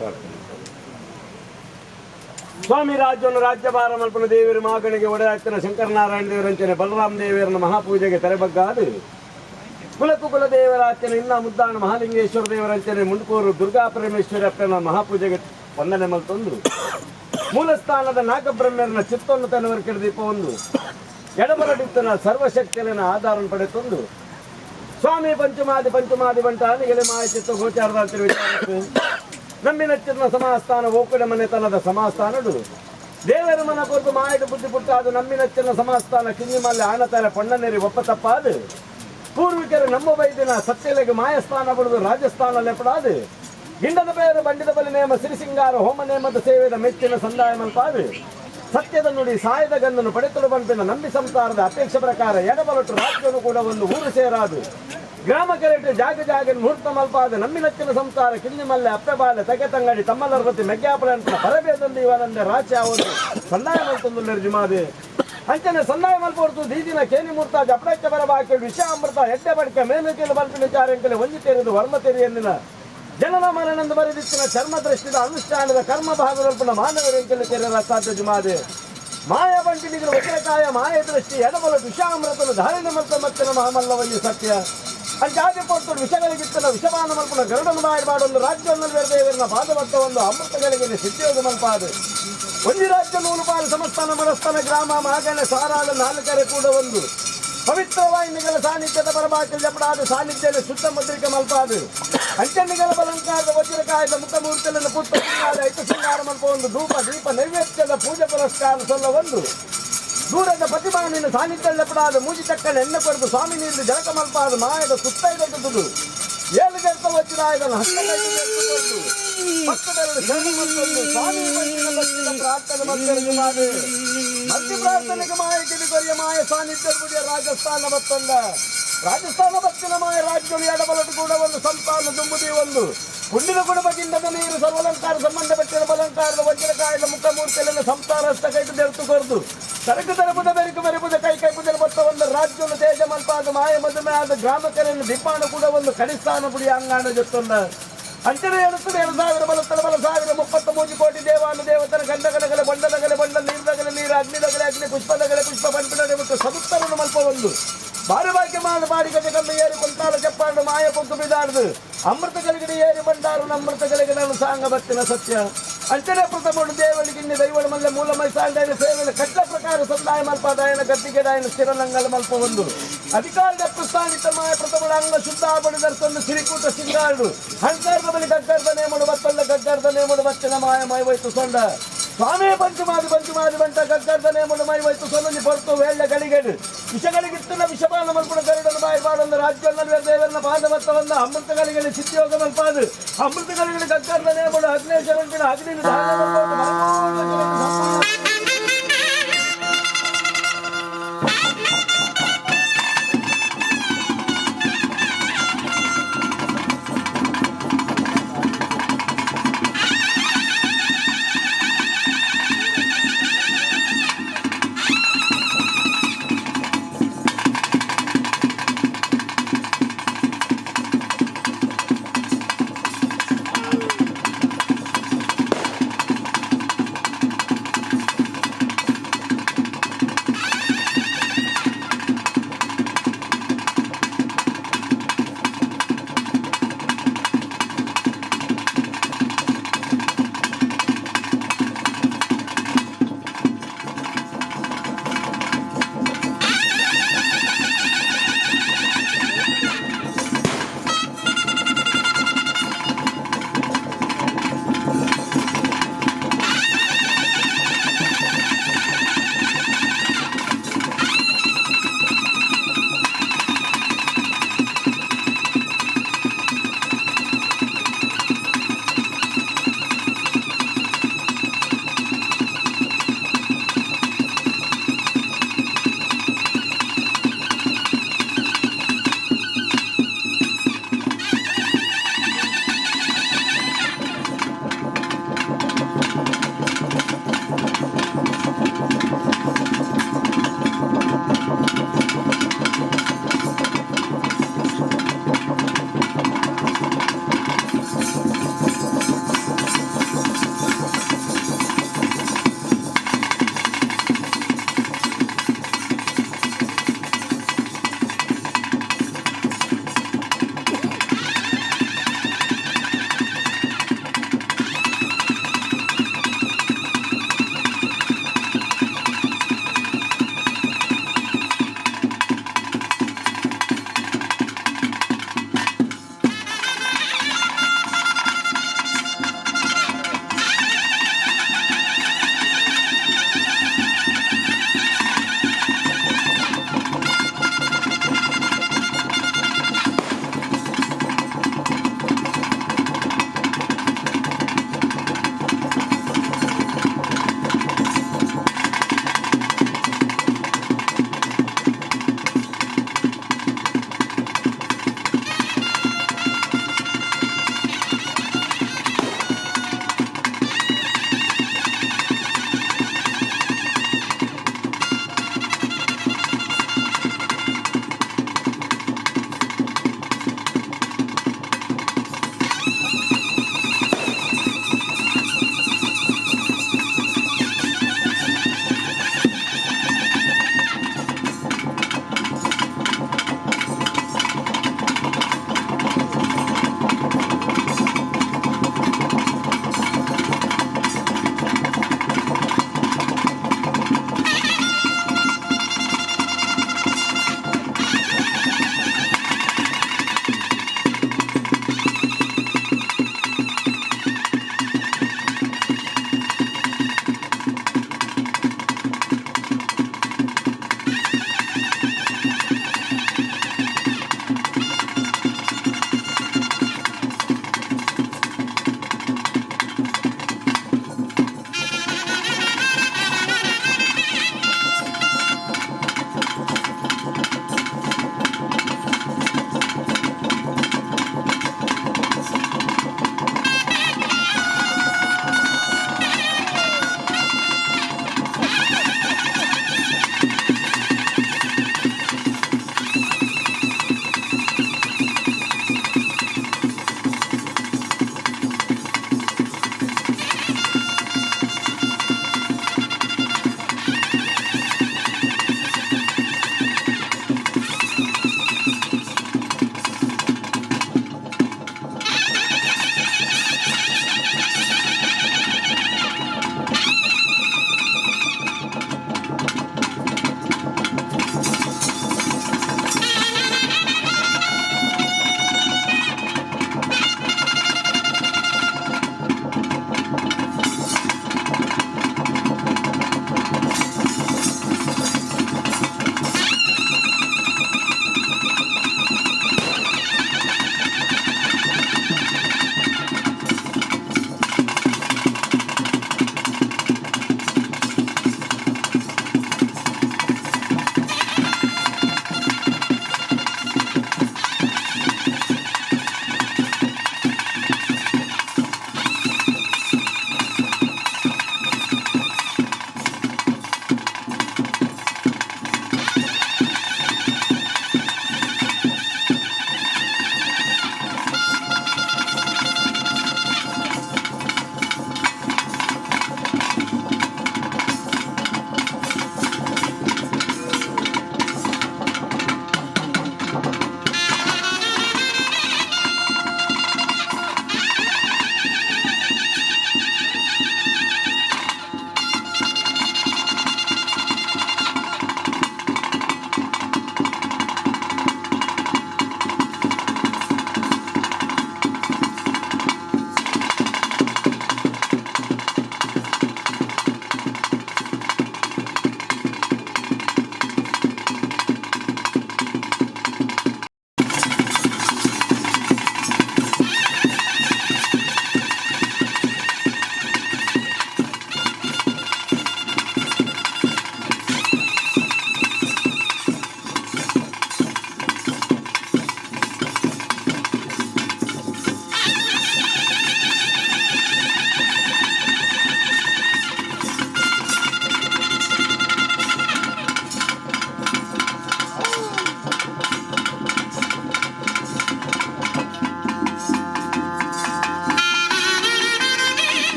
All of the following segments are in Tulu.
ಪ್ರಾರ್ಥನೆ. ಸ್ವಾಮಿ ರಾಜ್ಯವನ್ನು ರಾಜ್ಯಭಾರ ಮಲ್ಪನ ದೇವರು ಮಾಗಣಿಗೆ ಒಡೆಯಾಗ್ತನ ಶಂಕರನಾರಾಯಣ ದೇವರಂಚನೆ ಬಲರಾಮ ದೇವರನ ಮಹಾಪೂಜೆಗೆ ತೆರೆಬಗ್ಗಾದು ಕುಲಕು ಕುಲದೇವರಾಚನೆ ಇನ್ನ ಮುದ್ದಾಣ ಮಹಾಲಿಂಗೇಶ್ವರ ದೇವರಂಚನೆ ಮುಂಡ್ಕೂರು ದುರ್ಗಾ ಪರಮೇಶ್ವರಪ್ಪನ ಮಹಾಪೂಜೆಗೆ ವಂದನೆ ಮಲ್ತೊಂದು ಮೂಲಸ್ಥಾನದ ನಾಗಬ್ರಹ್ಮರನ ಚಿತ್ತೊಂದು ತನವರ್ ದೀಪ ಒಂದು ಎಡಬಲಡಿತ್ತನ ಸರ್ವಶಕ್ತಿಯನ್ನ ಆಧಾರ ಪಡೆತೊಂದು ಸ್ವಾಮಿ ಪಂಚಮಾದಿ ಪಂಚಮಾದಿ ಬಂಟ ಎಲೆ ಮಾಯ ಚಿತ್ತ ಗೋಚಾರದ ವಿಚಾರಕ್ಕೆ ನಂಬಿನ ಚಿನ್ನ ಸಮಾಸ್ಥಾನ ಓಕುಡ ಮನೆತನದ ಸಮಾಸ್ಥಾನಡು ದೇವರ ಮನ ಕೊರತು ಮಾಯದ ಬುದ್ಧಿ ಪುಟ್ಟಾದು ನಂಬಿನ ಚಿನ್ನ ಸಮಾಸ್ಥಾನ ಕಿಂಜಿಮಲ್ಲಿ ಆಣತಾರೆ ಪಣ್ಣನೇರಿ ಒಪ್ಪ ತಪ್ಪಾದು ಪೂರ್ವಿಕರು ನಮ್ಮ ವೈದ್ಯನ ಸತ್ಯಲೆಗೆ ಮಾಯಸ್ಥಾನ ಬಡಿದು ರಾಜಸ್ಥಾನ ಲೆಪಡಾದು ಗಿಂಡದ ಪೇರು ಬಂಡಿದ ಬಲಿ ನೇಮ ಸಿರಿಸಿಂಗಾರ ಹೋಮ ನೇಮದ ಸೇವೆದ ಮೆಚ್ಚಿನ ಸಂದಾಯ ಮಲ್ಪಾದು ಸತ್ಯದ ನುಡಿ ಸಾಯದ ಗಂಧನು ಪಡೆತಲು ಬಂಪಿನ ನಂಬಿ ಸಂಸಾರದ ಅಪೇಕ್ಷೆ ಪ್ರಕಾರ ಎಡಬಲಟು ರಾಜ್ಯನು ಕೂಡ ಒಂದು ಊರು ಸೇರಾದು ಗ್ರಾಮ ಕೆರೆಟು ಜಾಗ ಜಾಗ ಮುಹೂರ್ತ ಮಲ್ಪಾದ ನಂಬಿನಚ್ಚಿನ ಸಂಸಾರ ಕಿಂಜಿ ಮಲ್ಲೆ ಅಪ್ಪೆ ಬಾಲೆ ತಗೆ ತಂಗಡಿ ತಮ್ಮಲರ್ವತಿ ಮೆಗ್ಯಾಪುರ ಪರಬೇದಂದು ಇವನಂದೆ ರಾಚೆ ಅವರು ಸಂದಾಯ ಮಲ್ತೊಂದು ನಿರ್ಜುಮಾದೆ ಅಂಚನೆ ಸಂದಾಯ ಮಲ್ಪೊರ್ತು ದೀದಿನ ಕೇನಿ ಮೂರ್ತ ಜಪಡಚ್ಚ ಬರ ಬಾಕಿ ವಿಷಾಮೃತ ಎಡ್ಡೆ ಬಡ್ಕೆ ಮೇಲುಕೇಲು ಬಲ್ಪಿನ ವಿಚಾರಂಕಲೆ ಒಂಜಿ ತೆರೆದು ವರ್ಮ ತೆರೆಯಂದಿನ ಜನನ ಮರಣಂದು ಬರೆದಿತ್ತಿನ ಚರ್ಮ ದೃಷ್ಟಿದ ಅನುಷ್ಠಾನದ ಕರ್ಮ ಭಾಗದಲ್ಪನ ಮಾನವರಂಕೆಲ್ಲ ತೆರೆರ ಸಾಧ್ಯ ಜುಮಾದೆ ಮಾಯ ಬಂಟಿನಿಗರು ವಜ್ರಕಾಯ ಮಾಯ ದೃಷ್ಟಿ ಎಡಬಲ ವಿಷಾಮೃತನು ಧಾರಣೆ ಮಲ್ತ ಮತ್ತಿನ ಮಹಾಮಲ್ಲವಲ್ಲಿ ಸತ್ಯ ಅಲ್ಲಿ ಪೊಟ್ಟು ವಿಷಗಳಿಗಿತ್ತನ ವಿಷಮಾನ ಮಲ್ಪನ ಗರುಡನು ಬಾಯಿ ರಾಜ್ಯವನ್ನು ದೇವರನ್ನ ಪಾದಭಕ್ತ ಒಂದು ಅಮೃತಗಳಿಗೆ ಸಿದ್ಧಿಯೋಗ ಮಲ್ಪಾದು ಒಂದು ರಾಜ್ಯ ನೂಲು ಪಾಲು ಸಮಸ್ಥಾನ ಮನಸ್ಥಾನ ಗ್ರಾಮ ಮಾಗಣ ಸಾರಾದ ನಾಲ್ಕರೆ ಕೂಡ ಒಂದು ಪವಿತ್ರವಾಹಿನಿಗಳ ಸಾನ್ನಿಧ್ಯದ ಪರಮಾಚ ಜಪಡಾದ ಸಾನ್ನಿಧ್ಯದ ಶುದ್ಧ ಮುದ್ರಿಕೆ ಮಲ್ಪಾದು ಅಂಚನ್ನಿಗಳ ಬಲಂಕಾರದ ವಜ್ರಕಾಯದ ಮುಖಮೂರ್ತಿಯನ್ನು ಪುಟ್ಟ ಸಿಂಗಾರ ಐತ ಸಿಂಗಾರ ಮಲ್ಪ ಒಂದು ಧೂಪ ದೀಪ ನೈವೇದ್ಯದ ಪೂಜೆ ಪುರಸ್ಕಾರ ಸೊಲ್ಲ ಒಂದು ದೂರದ ಪ್ರತಿಮಾನಿನ ಸಾನ್ನಿಧ್ಯ ಜಪಡಾದ ಮೂಜಿ ಚಕ್ಕನ ಎಣ್ಣೆ ಕೊರದು ಸ್ವಾಮಿ ನೀರು ಜಲಕ ಮಲ್ಪಾದ ಮಾಯದ ಸುತ್ತ ಇದದ್ದು ಏಳು ಜರ್ತ ವಜ್ರಾಯದನ ಹಸ್ತಕೈದು ಭಕ್ತರೆರಡು ಶರಣ ಮತ್ತೊಂದು ಸ್ವಾಮಿ ಮಂದಿರ ಭಕ್ತಿಯ ಪ್ರಾರ್ಥನೆ ಮತ್ತೊಂದು ಮಾಡು ಭಕ್ತಿ ಪ್ರಾರ್ಥನೆಗೆ ಮಾಯ ಕಿವಿಗೊರಿಯ ಮಾಯ ಸಾನ್ನಿಧ್ಯ ಗುಡಿಯ ರಾಜಸ್ಥಾನ ಮತ್ತೊಂದ ರಾಜಸ್ಥಾನ ಭಕ್ತಿನ ಮಾಯ ರಾಜ್ಯಗಳು ಎಡಬಲಟು ಕೂಡ ಒಂದು ಸಂತಾನ ದುಂಬುದಿ ಒಂದು ಕುಂಡಿನ ಕುಡುಬಗಿಂದದ ನೀರು ಸರ್ವಲಂಕಾರ ಸಂಬಂಧಪಟ್ಟಿನ ಬಲಂಕಾರದ ವಜ್ರಕಾಯದ ಮುಖಮೂರ್ತಿಯನ್ನು ಸಂಸಾರ ಹಸ್ತಕೈದು ದೆರ್ತು ಕೊರದು ಸರಕು ತರಪುದ ಬೆರಕು ಬೆರಪುದ ಕೈ ಕೈ ಪುದರ ಬತ್ತ ಒಂದು ರಾಜ್ಯವನ್ನು ತೇಜ ಮಲ್ಪಾದ ಮಾಯ ಮದುಮೆ ಆದ ಗ್ರಾಮಕರನ್ನು ದಿಪ್ಪಾಣ ಕೂಡ ಒಂದು ಕಡಿಸ್ಥಾನ ಪುಡಿ ಅಂಗಾಣ ಜೊತ್ತೊಂದ ಅಂಚನೆ ಹೇಳುತ್ತದೆ 2000 ಬಲತ್ತರ ಬಲ ಸಾವಿರ 33 ಕೋಟಿ ದೇವಾನು ದೇವತರ ಗಂಧಗಲಗಲ ಬಂಡದಗಲೆ ಬಂಡ ನೀರ್ದಗಲೆ ನೀರು ಅಗ್ನಿದಗಲೆ ಅಗ್ನಿ ಪುಷ್ಪದಗಲೆ ಪುಷ್ಪ ಬಂಪಿನ ಮತ್ತು ಸದುತ್ತರನು ಮಲ್ಪ ಒಂದು ಬಾರಿ ಬಾಕಿ ಮಾಡು ಬಾರಿ ಗಜ ಕಮ್ಮಿ ಏರಿ ಕುಂತಾಲ ಚಪ್ಪಾಡು ಮಾಯ ಪೊಗ್ಗು ಬಿದಾಡ್ದು ಅಮೃತ ಕಲಿಗಡಿ ಏರಿ ಬಂಡಾರು ಅಮೃತ ಕಲಿಗೆ ನಾನು ಸಾಂಗ ಬತ್ತಿನ ಸತ್ಯ ಅಂಚನೆ ಪ್ರಥಮಡು ದೇವಳಿಗಿನ್ನಿ ದೈವಳ ಮಲ್ಲೆ ಮೂಲ ಮೈಸಾಂಡೈನ ಸೇವೆನ ಕಟ್ಟ ಪ್ರಕಾರ ಸಂದಾಯ ಮಲ್ಪಾದಾಯನ ಗದ್ದಿಗೆದಾಯನ ಸ್ಥಿರಲಂಗಲ ಮಲ್ಪ ಒಂದು ಅಧಿಕಾರದ ಪ್ರಸ್ಥಾನಿತ ಮಾಯ ಪ್ರಥಮಡ ಅಂಗ ಶುದ್ಧ ಆಬಡಿ ಸಿರಿಕೂಟ ಸಿಂಗಾರಡು ಹಂಕಾರದ ಬಲಿ ಗಗ್ಗರ್ದ ನೇಮಡು ಬತ್ತಲ್ಲ ಗಗ್ಗರ್ದ ನೇಮಡು ಬತ್ತಿನ ಮಾಯ ಮೈ ಹೋಯ್ತು ಸೊಂಡ ಸ್ವಾಮಿ ಪಂಚಮಾದಿ ಪಂಚಮಾದಿ ಬಂಟ ಗಗ್ಗರ್ದ ನೇಮಡು ಮೈ ಹೋಯ್ತು ಸೊನ್ನಿ ಪೊರ್ತು ವೇಳ್ಳ ಗಳಿಗೆಡು ವಿಷಗಳಿಗಿತ್ತಿನ ವಿಷಪಾನ ಮಲ್ಪುಣ ಗರುಡನು ಬಾಯಿ ಬಾಡೊಂದು ರಾಜ್ಯ ದೇವರನ್ನ ಪಾದವತ್ತವನ್ನ ಅಮೃತ ಗಳಿಗಳಿ ಸಿದ್ಧಿಯೋಗ ಮಲ್ಪಾದು ಅಮೃತ ಗಳಿಗಳಿ ಗಗ್ಗರ್ದ ನೇಮಡು ಅಗ್ನೇಶ್ವರನ ಅಗ್ನಿ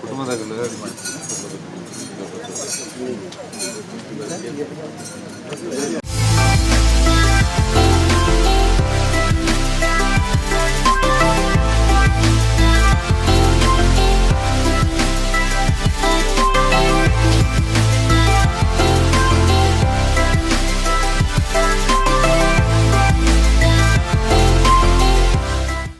ಕುಟುಂಬದಾಗಲು ರೆಡಿ ಮಾಡಿ.